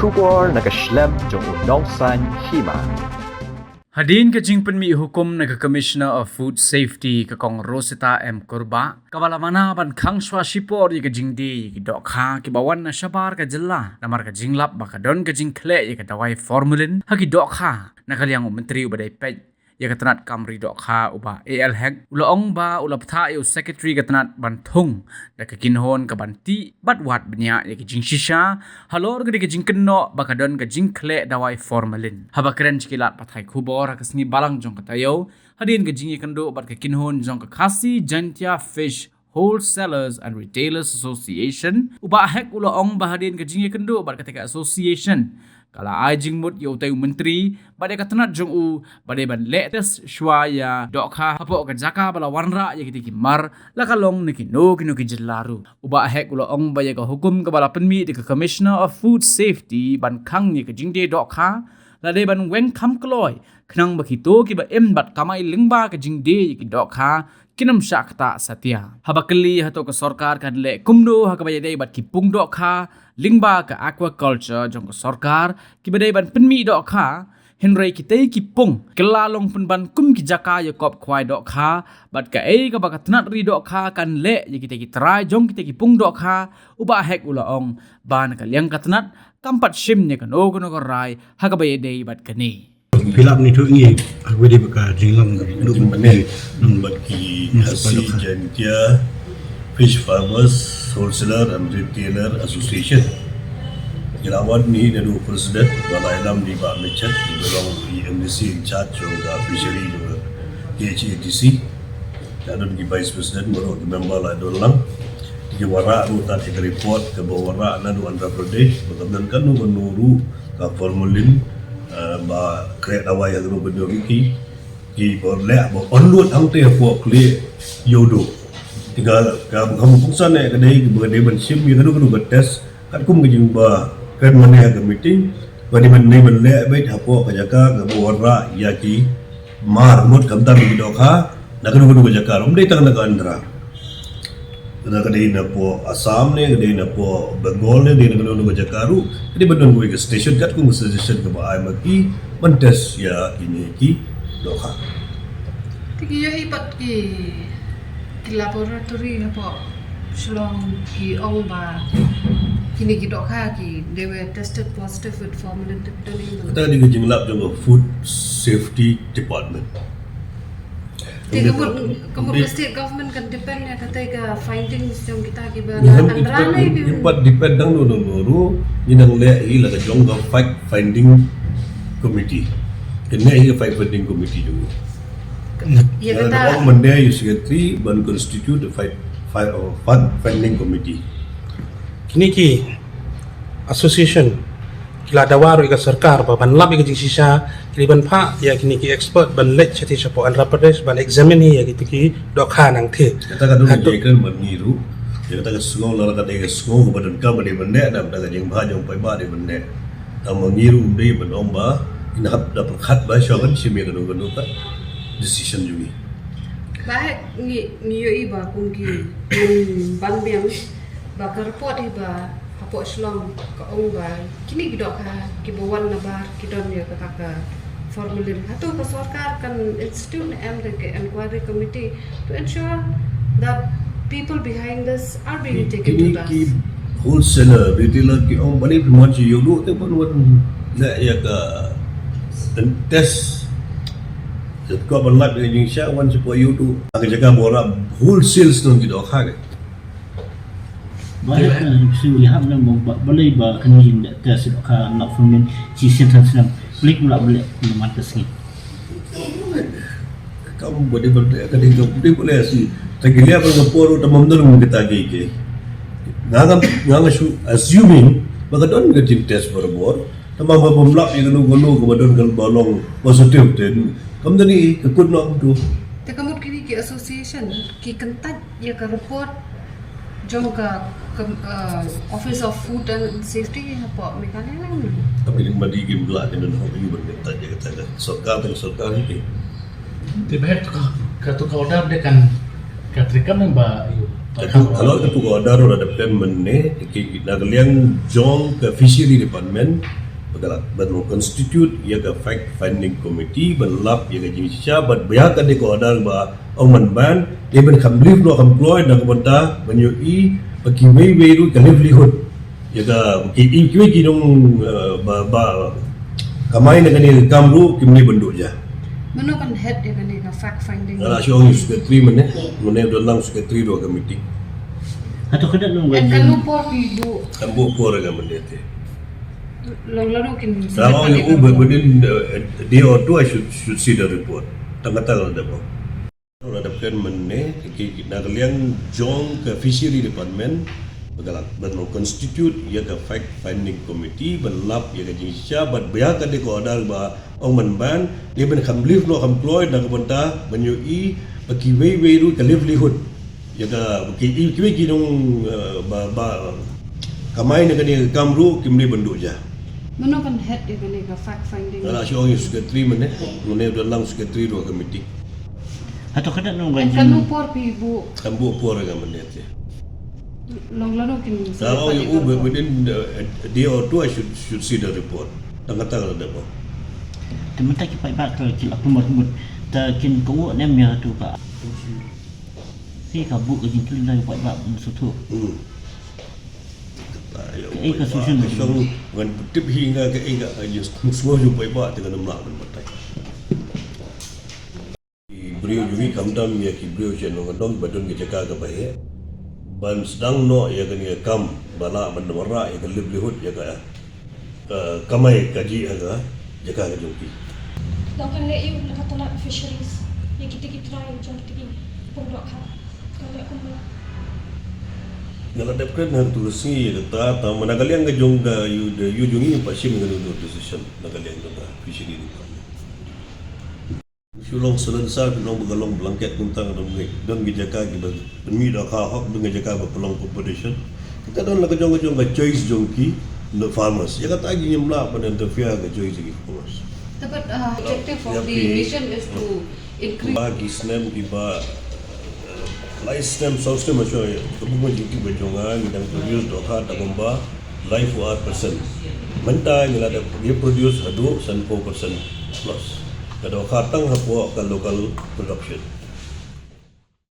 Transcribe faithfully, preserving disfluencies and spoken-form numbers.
Khubor na ka shlem jong u Nongsaiñ Hima. Hadien ka jingpynmih hukum na ka Commissioner of Food Safety ka Kong Rosita M Kurbah, kaba la mana ban khang shuwa shipor ïa ka jingdie ïa ki dohkha kiba wan na shabar ka jylla namar ka jinglap ba ka don ka jingkhleh ïa ka dawai formalin ha ki dohkha. Na ka liang u Myntri uba dei peit ïa ka tnat kam ri dohkha u Bah A L Hek u la ong ba u la bthah ïa u Secretary ka tnat ban thung da ka kynhun ka ban tih bad wad bniah ïa ka jingshisha halor ka dei ka jingkynnoh ba ka don ka jingkhleh dawai formalin. Haba kren sha ki lad pathai khubor ha ka sngi Balang jong ka taïew hadien ka jingïakynduh bad ka kynhun jong ka Khasi Jaintia Fish Wholesalers and Retailers Association, u Bah Hek u la ong ba hadien ka jingïakynduh bad katei ka association ka la ai jingmut ïa utei u Myntri bad ïa ka tnat jong u ba dei ban leh test shuwa ïa dohkha hapoh ka jaka ba la wanrah ïa kitei ki mar, la ka long na kino kino ki jylla ruh. U Bah Hek u la ong ba ïa ka hukum kaba la pynmih da ka Commissioner of Food Safety ban khang ïa ka jingdie dohkha la dei ban weng kham kloi khnang ba kito kiba im bad kamai lyngba ka jingdie ïa ki dohkha kin ym shah ktah satia. Haba kylli hato ka sorkar kan leh kumno ha kaba ïadei bad ki pung dohkha lyngba ka aquaculture jong ka sorkar kiba dei ban pynmih dohkha, hynrei kitei ki pung ki la long pynban kum ki jaka ïakop khwai dohkha bad kaei kaba ka tnat ri dohkha kan leh ïa kitei ki trai jong kitei ki pung dohkha. U Bah Hek u la ong ba na ka liang ka tnat kam pat shim ïa kano kano ka rai ha kaba ïadei bad kane. Philip ni tu ngi, aku di baka jinglang. Nung bane, nung bad ki Khasi Jaintia Fish Farmers Wholesaler and Retailer Association. Ki la wan ni na du president, ba la ïalam di Bah Michet, di ba long ki M D C in charge jong ka fishery jong ka K H A D C. Ka don ki vice president, baroh ki member la don lang. Ki wanrah ruh tad ki report kaba wanrah na du Andhra Pradesh, ba ka don kano kano ruh ka formalin, eh, ba khleh dawai ha kano kano ki, ki ba leh ba onluad hangtei hapoh Khlieh Ïewduh. Te ka, ka, ka kongsan eh ka dei, ka dei ban shim ïa kano kano ka test, katkum ka jingba kren mynne ha ka meeting, ba dei ban, dei ban leh beit hapoh ka jaka kaba wanrah ïa ki mar mut khamtam ïa ki dohkha na kano kano ka jaka ruh, ym dei tang na ka Andhra. Ka dei napoh Assam ne, ka dei napoh Bengal ne, dei na kano kano ka jaka ruh, ka dei ban don kawei ka station katkum ka suggestion kaba ai ma ki ban test ïa kine ki dohkha. Te ki ïohi pat ki, ki laboratory hapoh Shillong ki ong ba kine ki dohkha ki, they were tested positive with formalin. Te ka dei ka jinglap jong ka Food Safety Department. Te ka mut, ka mut ka state government kan depend ïa katei ka findings jong kita kiba la Andhra ne ki. Ngim pat depend dang no no no ruh, ngi nang leh hi la ka jong ka fact finding committee. Kane hi ka fact finding committee jong ngi. Ïa kata. Ong mynne ïa u secretary ban constitute the fact, fact, uh, fact finding committee. Kine ki association ki la dawa ruh ïa ka sorkar ba ban lap ïa ka jingshisha, ki dei ban phah ïa kine ki expert ban leit shatei shapoh Andhra Pradesh ban examine ïa kito ki dohkha nangta. Kata ka don ka jingkren ban ngi ruh. Ïa kata ka sngew la ka dei ka sngew kaba donkam ba dei ban leh, da ka jingbha jong paidbah dei ban leh. Tang ma ngi ruh ym dei ban ong ba ngin hap da pyrkhat ba shuwa ban shim ïa kano kano ka decision jong ngi. Ba heh ngi, ngi ïohi ba kum ki ban biang ba ka report hi ba hapoh Shillong ka ong ba kine ki dohkha kiba wan na bar ki don ïa kata ka formalin. Hato ka sorkar kan institute ne em da ka inquiry committee to ensure that people behind this are being taken to task? Ki wholesaler, retailer ki ong ba ni pynmon shi Ïewduh te ban wan leh ïa ka test. Te ko ban lap ïa ka jingshisha wan shapoh Ïewduh. Ka jaka ba wanrah wholesale sdang ki dohkha. Ba leh, eh, si u leh hap nang ba, ba leh ba kane jing leh test dohkha na formalin shi sien san snem. Plik mula ba leh na man ka sngi. Kam ba dei ba leh, ka dei ka dei ba leh shi. Ta ki leh ba ka por ta mam don kita ki ki. Nga ngam, nga nga shu assuming ba ka don ka jing test barabor. Ta mam ba bym lap ïa kano kano kaba don ka ba long positive te. Kam don i ka kut noh tu. Te ka mut kine ki association ki kyntait ïa ka report jong ka, ka, uh, Office of Food and Safety hapoh Meghalaya lang. Tapi ning ba dei kim bla kin don hok ïa ban kyntait ïa kata ka sorkar, ka sorkar ni. Te ba heh ka, ka tu ka order de kan ka treikam nang ba ïa Ka tu, ka tu ka order ruh la dep kren mynne, ka ki na ka liang jong ka fishery department, ba ka la, ban constitute ïa ka fact finding committee, ban lap ïa ka jingshisha, bad ba ïa kane ka order ba ong ban ban, dei ban kham live noh kham kloi, na ka bynta ban ïohi ba kiwei wei ruh ka livelihood. Ïa ka, ki, ki, ki, ki dong, eh, ba, ba kamai na kane ka kam ruh kim dei ban duh ja. Mano kan head ïa kane ka fact finding? Nga la shu ong ïa u secretary mynne, mynne u dang long secretary ruh ka meeting. Hato ka dang long. And ka long por phi buh. Kan buh por ka mynne te. Long lano kin. Sa ong ïa u, but within, uh, a day or two I should, should see the report. Tang kata ka la dep ong. Ruh la dep kren mynne, ka ki na ka liang jong ka fishery department, ba ka la, ban constitute ïa ka fact finding committee, ban lap ïa ka jingshisha, bad ba ïa kane ka order ba ong ban ban, dei ban kham live noh kham kloi, na ka bynta ban ïohi ba kiwei wei ruh ka livelihood. Ïa ka, ki, ki, kiwei ki dong, eh, ba, ba kamai na kane ka kam ruh kim dei ban duh ja. Mano kan head ïa kane ka fact finding? Nga la shu ong ïa u secretary mynne, mynne u dang long secretary ruh ka meeting. Hato ka dang long. And ka long por phi buh. Kan buh por ka mynne te. Long lano kin. Sa ong ïa u, but within, uh, a day or two I should, should see the report. Tang kata ka la dep ong. Te mynta ki paidbah te ki la pynmut mut. Te kin kohnguh ne em ïa tu ka. Phi ka buh ka jingkylli na ki paidbah ban sngewthuh. Hmm. Kaei ka solution? Ka shong ngan tip hi nga kaei ka, ka jingstad sngewthuh jong paidbah te ngan ym lah ban batai. Ki briew jong ngi khamtam ïa ki briew sha nongkyndong ba don ka jaka kaba heh ban sdang noh ïa kane ka kam ba lah ban wanrah ïa ka livelihood, ïa ka, ka kamai kajih ha ka jaka ka jong ki. Lada kan leh ïa u na ka tnat fisheries ïa kita ki trai jong kita ki pung dohkha, kan leh kumno? Nga la dep kren ha katu ka sngi ïa kata, tang ma na ka liang ka jong ka, ïa u, ïa u jong ngi pat shim kano kano decision na ka liang jong ka fishery department. Shu long silencer, phi long ba ka long blanket kumta, ka don ka, don ka jaka kiba pynmih dohkha hok, don ka jaka ba pynlong competition. Ka don la ka jong, ka jong ka choice jong ki, the farmers. Ïa kata ngim lah ban interfere ka choice jong ki farmers. The, but, uh, objective of the mission is to increase. Ba ki snem kiba, uh, lai snem, saw snem, ka bun jong ki ba jong nga ngi dang produce dohkha tang kumba laiphew ar percent. Mynta ngi la dep produce haduh sanphew percent plus. Ka dohkha tang hapoh ka local production.